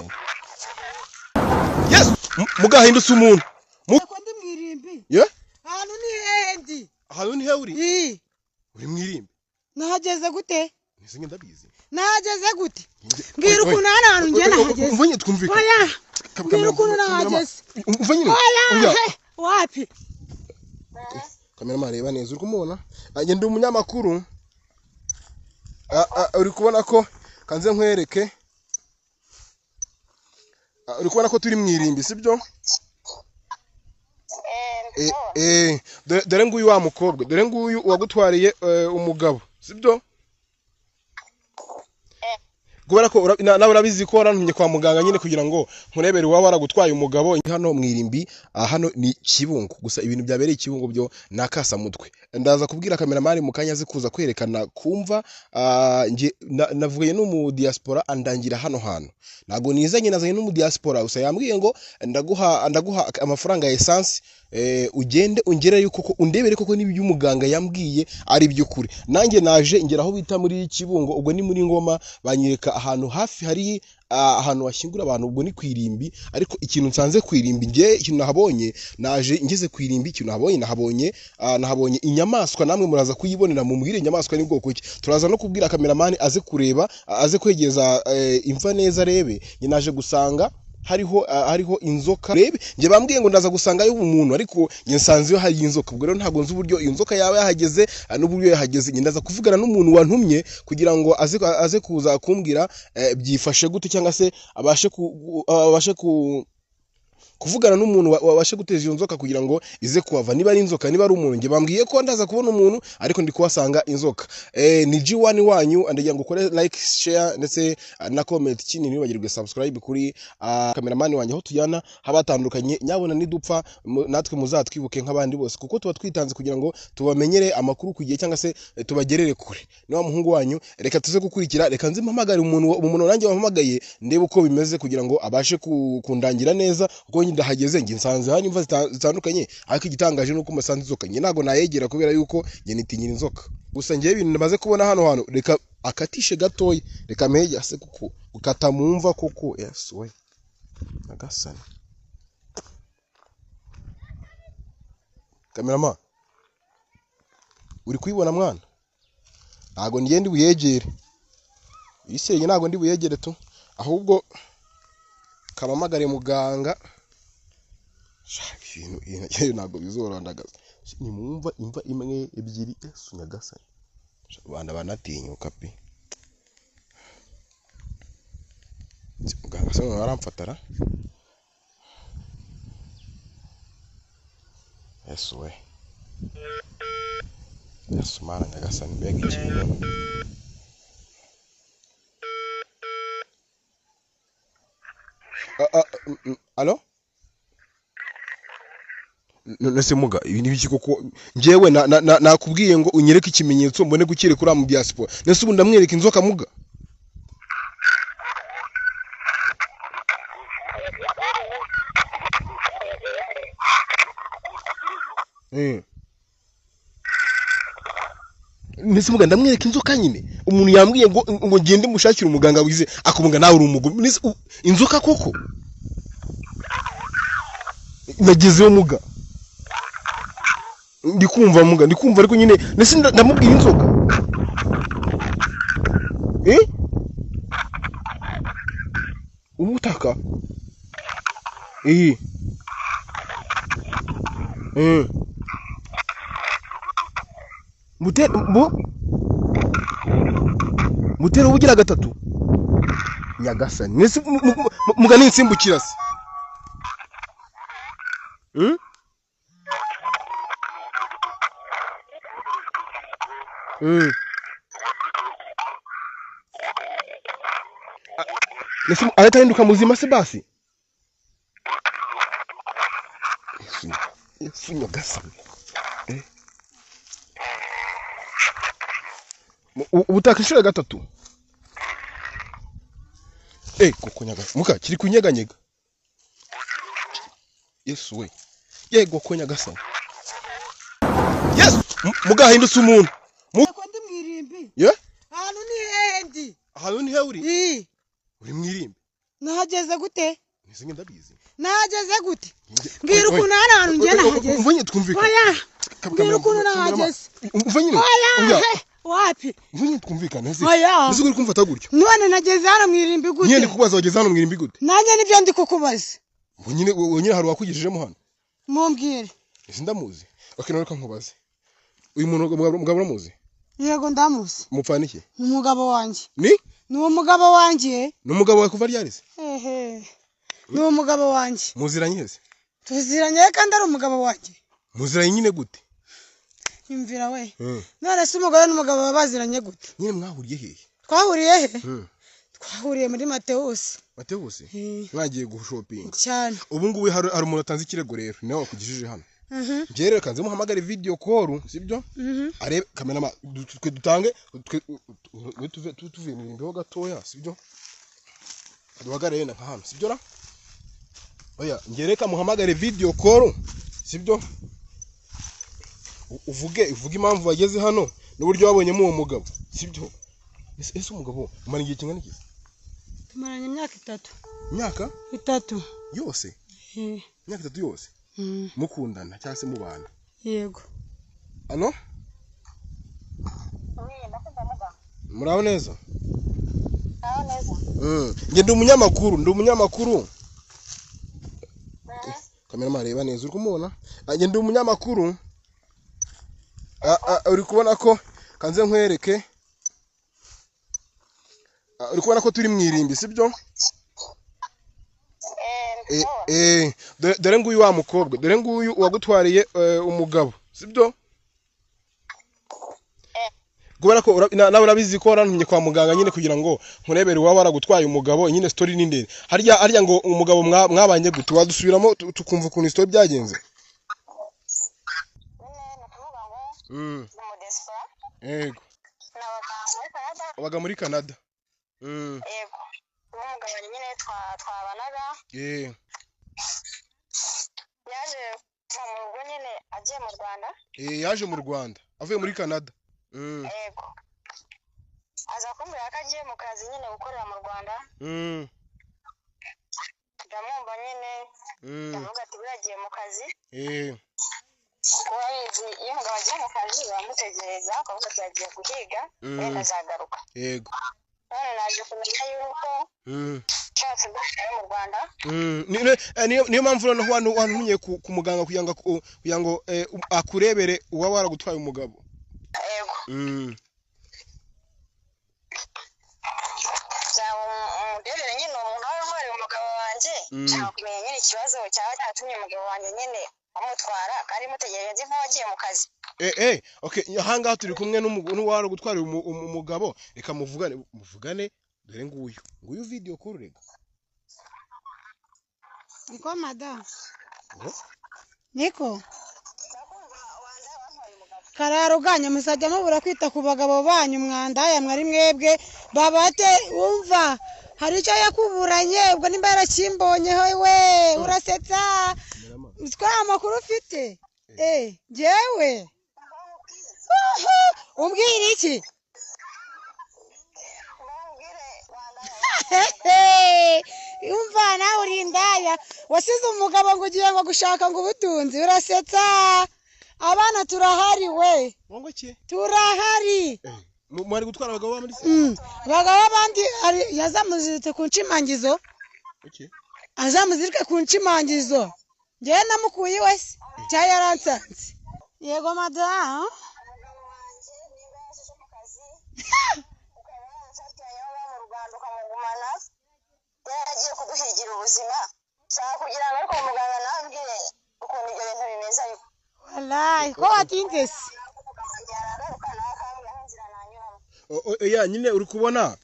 Nyagasani. Yesu, mugahindutse umuntu. Ko ndi mu irimbi. Ye? Ahantu ni hehe ndi? Ahantu ni he uri? Ii, Uri mu irimbi. Nahageze gute? Nese nge ndabizi. Nahageze gute? Nge- Mbwira Oya, ukuntu hano hantu njye oya, nahageze. Umva nyine twumvikane. Oya, mbwira ukuntu nahageze. Umva nyine. Oya, Oya. he, wapi? Cameraman, reba neza, uri kumubona? Njye ndi umunyamakuru. Uri kubona ko kanze nkwereke. Uri kubona ko turi mu irimbi, sibyo? Dore nguyu wa mukobwa, dore nguyu uwagutwariye umugabo, sibyo? Kubera ko nawe urabizi ko warantumye kwa muganga nyine kugira ngo nkurebere uwaba waragutwaye umugabo hano mu irimbi. Hano ni Kibungo. Gusa ibintu byabereye i Kibungo byo ni akasamutwe. Ndaza kubwira cameraman mu kanya aze kuza kwerekana kumva. Nge navuye n'umu diaspora andangira hano hantu. Ntabwo nizanye, nazanye n'umu diaspora. Gusa yambwiye ngo ndaguha amafaranga ya essence, ugende ungereyo koko undebere koko niba ibyo umuganga yambwiye ari iby'ukuri. Nanjye naje ngera aho bita muri Kibungo, ubwo ni muri Ngoma. Banyereka ahantu hafi hari ahantu hashyingura abantu, ubwo ni ku irimbi. Ariko ikintu nsanze ku irimbi, nge ikintu nahabonye, naje ngeze ku irimbi, ikintu nahabonye, nahabonye inyamaswa. Namwe muraza kuyibonera, mumbwire inyamaswa ni bwoko ki. Turaza no kubwira cameraman aze kureba, aze kwegeza imva neza arebe. Nge naje gusanga hariho inzoka. Rebe, nge bambwiye ngo ndaza gusangayo umuntu, ariko nge nsanze iyo hari inzoka. Ubwo rero ntabwo nzi uburyo iyo nzoka yaba yahageze, n'uburyo yahageze. Nge ndaza kuvugana n'umuntu wantumye kugira ngo aze kuza kumbwira byifashe gute, cyangwa se abashe kuvugana n'umuntu wabashe guteza iyo nzoka kugira ngo ize kuhava, niba ari inzoka, niba ari umuntu. Njye bambwiye ko ndaza kubona umuntu, ariko ndi kuhasanga inzoka. Ni G1 wanyu. Ndagira ngo ukore like, share ndetse na comment. Ikindi, ntiwibagirwe subscribe kuri cameraman wanjye. Aho tujyana haba hatandukanye. Nyabona nidupfa natwe muzatwibuke nk'abandi bose, kuko tuba twitanze kugira ngo tubamenyere amakuru ku gihe, cyangwa se tubagerere kure. Ni wa muhungu wanyu. Reka tuze gukurikira, reka nze mpamagare umuntu nanjye wampamagaye, ndebe uko bimeze kugira ngo abashe kundangira neza, kuko njye ndahageze, njye nsanze hari imva zitandukanye. Ariko igitangaje nuko mbasanze inzoka. Njye ntabwo nayegera kubera yuko njye nitinyira inzoka. Gusa njyewe ibintu namaze kubona hano hantu, reka akatishe gatoya, reka mpege ase kuko gukata mu mva koko. Yesu we nyagasani! Cameraman, uri kuyibona mwana? Ntabwo njye ndi buyegere iyi senge, ntabwo ndi buyegere tu. Ahubwo kamamagare muganga. Sha, ibintu ntabwo bizorandagaza. Nimwumva imva imwe, ebyiri. Yesu nyagasani! Sha, rubanda banatinyuka pe. Muganga se noneho aramfatara? Yesu we, Yesu Mana nyagasani, mbega ikintu! Alo? None se muga, ibi ni ibiki koko? Njyewe nakubwiye ngo unyereke ikimenyetso mbone gukireka uriya mu diaspora. Nese ubu ndamwereka inzoka muga? Nese muga, ndamwereka inzoka nyine? Umuntu yambwiye ngo ngende mushakire umuganga wize akamuga. Nawe uri umugome. Nese inzoka koko? Nagezeyo muga, ndi kumva muga, ndi kumva. Ariko nyine nese ndamubwira inzoka? Ubutaka iyi. Mutera ubugira gatatu. Nyagasani! Nese muga, ninsimbukira se? Nese arahita ahinduka muzima se basi? Yesu, Yesu nyagasani! Ubutaka inshuro ya gatatu. Koko nyagasani! Muka, kiri kunyeganyega. Yesu we, yego ko nyagasani! Yesu, mugahindutse umuntu. Ko ndi mu irimbi. Ye? Ahantu ni hehe ndi? Ahantu ni he uri? Ii, Uri mu irimbi. Nahageze gute? Ese njye ndabizi. Nahageze gute? Mbwira ukuntu hano hantu njye nahageze. Umva nyine twumvikane. Oya, mbwira ukuntu nahageze. Umva nyine. Oya, Oya. wapi? Umva nyine twumvikane. Ese Oya. ese uri kumfata gutyo? None nageze hano mu irimbi Nyine gute? ndi kukubaza wageze hano mu irimbi gute? Nanjye nibyo ndi kukubaza. Nyine nyine hari uwakugejejemo hano. Mumbwire. Ese ndamuzi. Okay, none reka nkubaze. Uyu muntu mugabo uramuzi? Yego ndamuzi. Mupfana iki? Ni umugabo wanjye. Ni? Ni umugabo wanjye. Ni umugabo wawe kuva ryari se? Ehe. Ni umugabo wanjye. Muziranye he se? Tuziranye kandi ari umugabo wanjye. Muziranye nyine gute? Nyumvira we. None se umugore n'umugabo baba baziranye gute? Nyine mwahuriye hehe? Twahuriye he? Twahuriye muri Matewusi. Matewusi? Mwagiye gushopinga. Cyane. Ubu ngubu hari umuntu atanze ikirego rero, ni nawe wakugejeje hano. Njye rero kanze muhamagare video call, sibyo? Arebe cameraman twe dutange twe tuve tuvuye mu irimbi ho gatoya, sibyo? Duhagarare na nka hano, sibyo ra? Oya, njye reka muhamagare video call, sibyo? Uvuge impamvu wageze hano n'uburyo wabonyemo uwo mugabo, sibyo? Ese umugabo umara igihe kingana iki? Tumaranye imyaka 3. Imyaka 3 yose? Imyaka 3 yose? Mukundana cyangwa se mubana? Yego. Ano? Muraho neza? Nge ndi umunyamakuru, Cameraman reba neza, uri kumubona? Nge ndi umunyamakuru. Uri kubona ko kanze nkwereke. Uri kubona ko turi mu irimbi, sibyo? Dore nguyu wa mukobwa, dore nguyu uwagutwariye umugabo, sibyo? Kubera ko nawe urabizi ko warantumye kwa muganga nyine kugira ngo nkurebere uwaba waragutwaye umugabo, nyine story ni ndende. Harya ngo umugabo mwabanye gute? Wadusubiramo tukumva ukuntu story byagenze. Yego. Wabaga muri Canada. Yego. Umugabo nyine twabanaga. Yaje kuva mu rugo nyine agiye mu Rwanda. Yaje mu Rwanda avuye muri Canada. Yego. Aza kumbwira ko agiye mu kazi nyine gukorera mu Rwanda. Ndamwumva nyine. Ndavuga ati buriya agiye mu kazi. Urabizi iyo umugabo agiye mu kazi baramutegereza akavuga ati agiye guhiga wenda azagaruka. Yego. None naje kumenya yuko nshatse gusubira mu Rwanda. Niyo mpamvu noneho wantumye ku muganga kugira ngo akurebere uwaba waragutwaye umugabo. Yego. Umurebere nyine umuntu wari wari umugabo wanjye, nshaka kumenya nyine ikibazo cyaba cyatumye umugabo wanjye nyine amutwara kandi mutegereje nzi nk'uwagiye mu kazi. Okay, ahangaha turi kumwe n'uwari gutwara umugabo, reka muvugane dore nguyu video call rega. Niko madam. Niko. Kararuganya musajya mubura kwita ku bagabo banyu mwandaya mwari mwebwe babate umva hari icyo yakuburanye ubwo nimba yarakimbonyeho we urasetsa. Twa amakuru ufite? Jewe. Umbwira iki? Umva nawe uri indaya wasize umugabo ngo ugiye ngo gushaka ngo ubutunzi urasetsa. Abana turahari we. Turahari. Mwari gutwara abagabo b'abandi se? Abagabo b'abandi yazamuziritse ku nshimangizo. Okay. Azamuzirike ku nshimangizo. Njyewe namukuye iwe se cyangwa yaransanze. Yego madamu. Yaragiye kuduhigira ubuzima nshaka kugira ngo ariko muganga nambwire ukuntu ibyo bintu bimeze ariko. Wallahi ko watinze se? Oya nyine uri kubona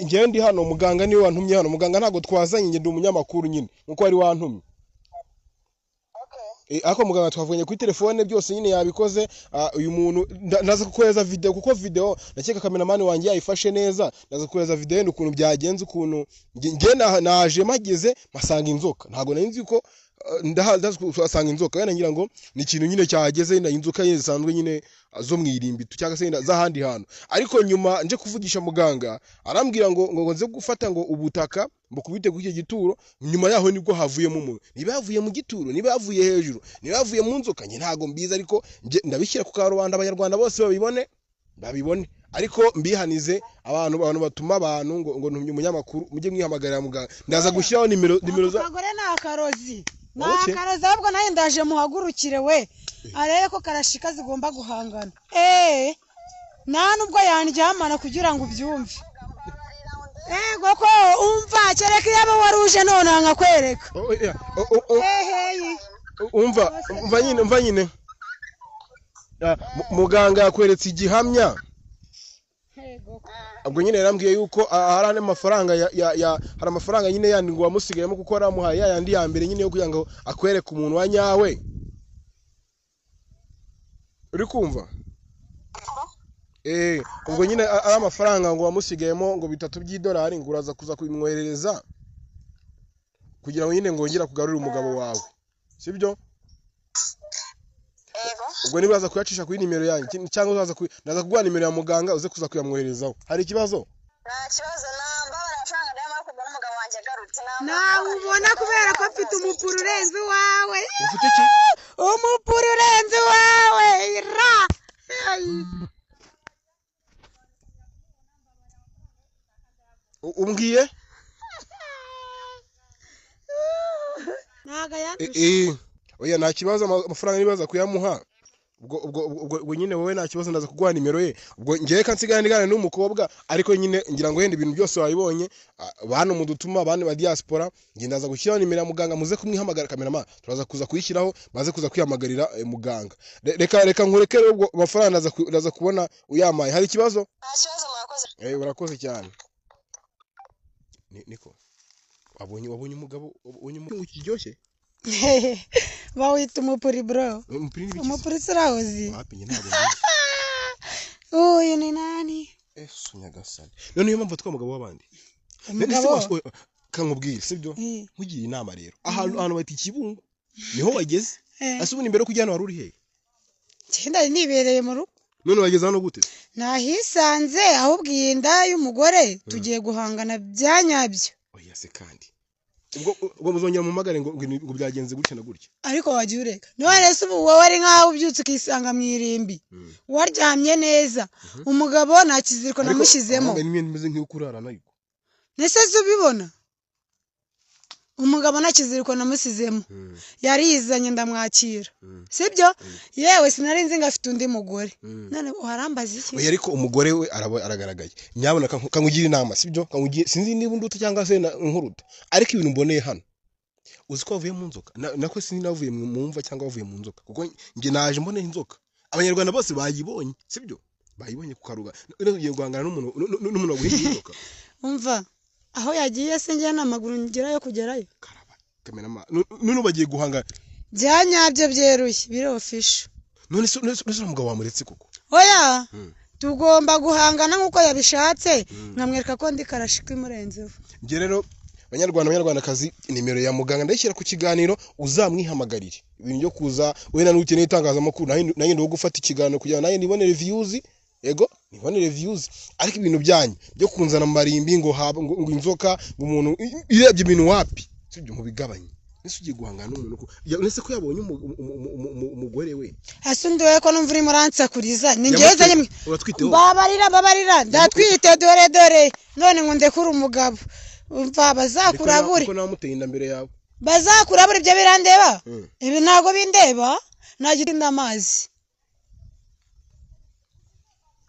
njyewe ndi hano muganga niwe wantumye hano, muganga ntabwo twazanye, njye ndi umunyamakuru nyine nkuko wari wantumye. Ariko muganga twavuganye kuri telefone byose nyine yabikoze. Uyu muntu ndaza kukohereza video kuko video ndakeka cameraman wanjye yayifashe neza, ndaza kukohereza video ukuntu byagenze, ukuntu njye naje mageze masanga inzoka, ntabwo nari nzi ko ndaza kusanga inzoka, wenda ngira ngo ni ikintu nyine cyahageze, inzoka nyine zisanzwe nyine zo mu irimbi cyangwa se z'ahandi hantu. Ariko nyuma nje kuvugisha muganga arambwira ngo nze gufata ngo ubutaka mbukubite ku icyo gituro. Nyuma yaho nibwo havuyemo umuntu, niba yavuye mu gituro, niba yavuye hejuru, niba yavuye mu nzoka, njye ntago mbizi, ariko nje ndabishyira ku karubanda abanyarwanda bose babibone. Ariko mbihanize abantu batuma abantu ngo ntumye umunyamakuru, mujye mwihamagarira muganga. Ndaza gushyiraho nimero za kagore. Ni akarozi, ni Okay. akarozi. Ahubwo nawe ndaje muhagurukire we, arebe ko karashika zigomba guhangana. Nta nubwo yandyamana kugira ngo ubyumve. Ego ko umva, kereka iyo aba wari uje none nkakwereka. Oh, yeah. Oh, oh, oh. Eheyi. Umva nyine. Muganga yakweretse igihamya. Ego. Ubwo nyine yarambwiye yuko hari andi mafaranga ya hari amafaranga nyine yandi ngo wamusigayemo, kuko yaramuhaye ya yandi ya mbere nyine yo kugira ngo akwereke umuntu wa nyawe. Uri kumva? Ubwo nyine ari amafaranga ngo wamusigayemo ngo $3, ngo uraza kuza kubimwoherereza kugira ngo nyine ngo wongere akugarurire umugabo wawe, sibyo? Yego. Ubwo niba uraza kuyacisha kuri nimero yanjye cyangwa ndaza kuguha nimero ya muganga uze kuza kuyamwoherezaho. Hari ikibazo? Nta kibazo, namba amafaranga ndayamara kubona umugabo wanjye agarutse. Nawe ubona kubera ko mfite umupuri urenze uwawe. Ufite iki? Umupuri urenze uwawe ra. Ay. Umbwiye? Ntago Eh, ayandusha. Oya, nta kibazo, amafaranga nibaza kuyamuha. Ubwo nyine wowe nta kibazo, ndaza kuguha nimero ye. Ubwo ngewe ka nsigaye ndigane n'umukobwa, ariko nyine ngira ngo wenda ibintu byose wabibonye. Bantu mudutuma, bantu ba diaspora, nge ndaza gushyiraho nimero ya muganga muze kumwihamagara. Kamerama turaza kuza kuyishyiraho, baze kuza kwihamagarira muganga. Reka nkureke rero, ubwo amafaranga ndaza kubona uyamaye. Hari ikibazo? Nta kibazo, murakoze. Urakoze cyane. Niko wabonye umugabo, wabonye umugabo kiryoshye. Bawita umupuri, bro. Umupira ni ibiki? Umupuri sirawuzi? Wapi, njye ntabwo mbizi. Uyu ni nani? Esu nyagasani, none niyo mpamvu atwa umugabo w'abandi. Umugabo. Kankubwire, sibyo? Nkugira inama rero, ahantu bati Kibungo niho wageze. Ese ubundi mbere yo kujya hano wari uri hehe? Njye nibereye mu rugo. None wageze hano gute? Nahisanze. Ahubwo iyi nda y'umugore tugiye guhangana bya nyabyo. Oya se kandi, ubwo muzongera mumagare ngo byagenze gutya na gutya. Ariko wajya ureka none se ubu wowe ari nkaho ubyutse ukisanga mu irimbi, waryamye neza, umugabo nta kiziriko Ariko namushyizemo. wambaye n'imyenda imeze nk'iyo kurarana ariko. Ese se ubibona, umugabo nta kiziriko namusizemo, yarizanye ndamwakira, sibyo? Yewe, sinari nzi ngo afite undi mugore. None warambaza iki? Oya, ariko umugore we aragaragaye. Nyabona kankugira inama, sibyo? Sinzi niba unduta cyangwa se nkuruta, ariko ibintu mboneye hano, uzi ko wavuye mu nzoka? Nako sinzi niba wavuye mu mva cyangwa wavuye mu nzoka, kuko njye naje mboneye inzoka. Abanyarwanda bose bayibonye, sibyo? Bayibonye ku karuga. None ugiye guhangana n'umuntu waguhinduye inzoka? Umva, aho yagiye se njye n'amaguru ngerayo kugerayo. Karaba kamerama, none bagiye guhangana. Bya nyabyo, byeruye, biri official. None se umugabo wamuretse koko? Oya, tugomba guhangana nk'uko yabishatse, nkamwereka ko ndi karashika imurenzeho. Njye rero, banyarwanda, banyarwandakazi, nimero ya muganga ndayishyira ku kiganiro, uzamwihamagarire. Ibintu byo kuza wenda n'ukeneye itangazamakuru, nanjye ndi gufata ikiganiro kugira ngo nanjye nibonere views. Yego, nibonere views, ariko ibintu byanyu byo kunzana mu marimbi ngo haba ngo inzoka, ngo umuntu irebye ibintu, wapi, sibyo? Mubigabanye. Ese ugiye guhangana n'umuntu nese ko yabonye umugore we? Ese undi wowe ko numva urimo uransakuriza, ni njyewe zanye Uratwite wowe? Mbabarira, mbabarira, ndatwite. Dore dore, none ngo ndekure umugabo? Umva, bazakurabure. Ariko nawe amuteye inda mbere yawe. Bazakurabure, ibyo birandeba? Ibi ntabwo bindeba. Ntagitinda amazi.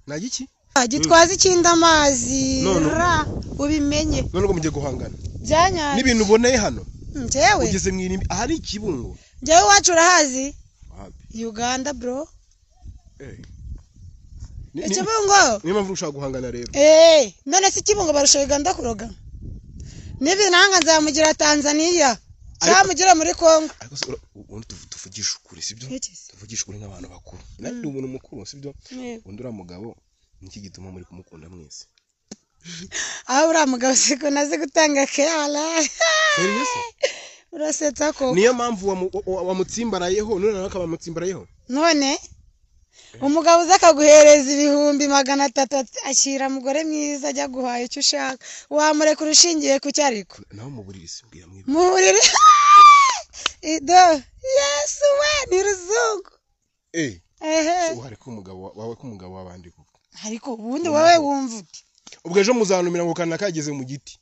Nta giki? Gitwaza ikindi amazi. None ra ubimenye. None ubwo mugiye guhangana? Byanyabyo. N'ibintu uboneye hano? Njyewe Ugeze mu irimbi ahari Ikibungo. Njyewe iwacu urahazi? Wapi. Uganda, bro. Eh. Ikibungo. Niyo mpamvu ushaka guhangana rero. Eh, none se Ikibungo barusha Uganda kuroga? N'ibinanga nzamugira Tanzania cyangwa mugira muri Congo. Ariko se ubundi tuvugishe ukuri, sibyo? Iki se? Tuvugishe ukuri nk'abantu bakuru. Nanjye ndi umuntu mukuru, sibyo? Yego. Undi uriya mugabo niki gituma muri kumukunda mwese? Aho uriya mugabo siko nazi gutanga kera. Serious? Urasetsa ko. Niyo mpamvu wamutsimbarayeho, none nawe akaba amutsimbarayeho. None Umugabo uza akaguhereza 300,000 ati akira mugore mwiza, ajya guhaha icyo ushaka, wamurekura ushingiye ku cyo? Ariko Naho mu buriri si mbwira mwiba. Mu buriri ido, Yesu we, ni ruzungu. Ehe. Uhari ko umugabo wawe, ko umugabo w'abandi koko. Ariko ubundi wowe wumva ute? Ubwo ejo muzantumira ngo kanaka yageze mu giti,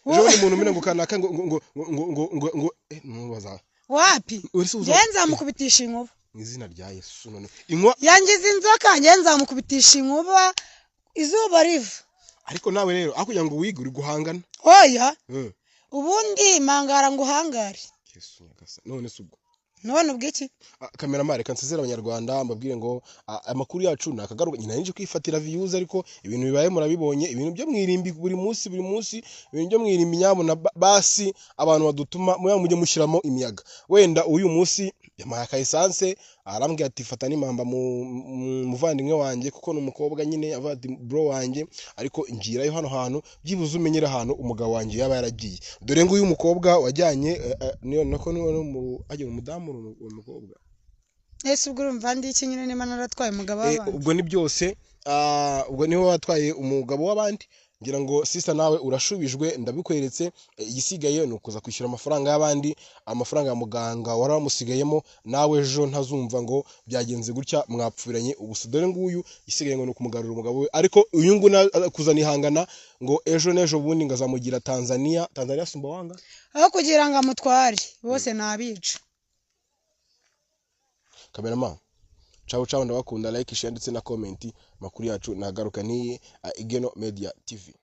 ejo bundi muntu umira ngo kanaka ngo ngo ngo ngo ngo ngo ngo nubaza. Wapi. Uri se Njye nzamukubitisha inkuba. Mu izina rya Yesu, none inkwa. Yangiza inzoka, njye nzamukubitisha inkuba izuba riva. Ariko nawe rero, aho kugira ngo wige, uri guhangana. Oya. Ubundi mangara ngo uhangare. Yesu nyagasani, none se ubwo None ubwo iki? Kameramani, reka nsezere abanyarwanda, mbabwire ngo amakuru yacu ni akagaruka. Nyina nje kwifatira views, ariko ibintu bibaye murabibonye, ibintu byo mwirimbi buri munsi, buri munsi ibintu byo mwirimbi. Nyabuna basi abantu badutuma muya mujye mushyiramo imiyaga. Wenda uyu munsi yampaye aka essence, arambwira ati fata n'impamba muvandimwe wanjye, kuko ni umukobwa nyine, avuga ati bro wanjye, ariko ngirayo hano hantu byibuze umenyere ahantu umugabo wanjye yaba yaragiye. Dore ngo uyu mukobwa wajyanye niyo nako niwe mu ajya umudamu, uwo mukobwa. Ese ubwo urumva ndi iki nyine niba naratwaye umugabo w'abandi? Ubwo ni byose, ubwo niwe watwaye umugabo w'abandi. Ngira ngo sister nawe urashubijwe, ndabikweretse. Igisigaye ni ukuza kwishyura amafaranga y'abandi, amafaranga ya muganga wari wamusigayemo. Nawe ejo ntazumva ngo byagenze gutya, mwapfiranye ubusa. Dore nguyu, igisigaye ngo ni ukumugarura umugabo we. Ariko uyu nguyu kuzana ihangana ngo ejo n'ejo bundi ngo azamugira Tanzania, Tanzania, Sumbawanga. Aho kugira ngo amutware bose nabica. Kamerama, ciao ciao, ndabakunda. Like, share ndetse na comment. Makuru yacu nagaruka ni Igeno Media TV.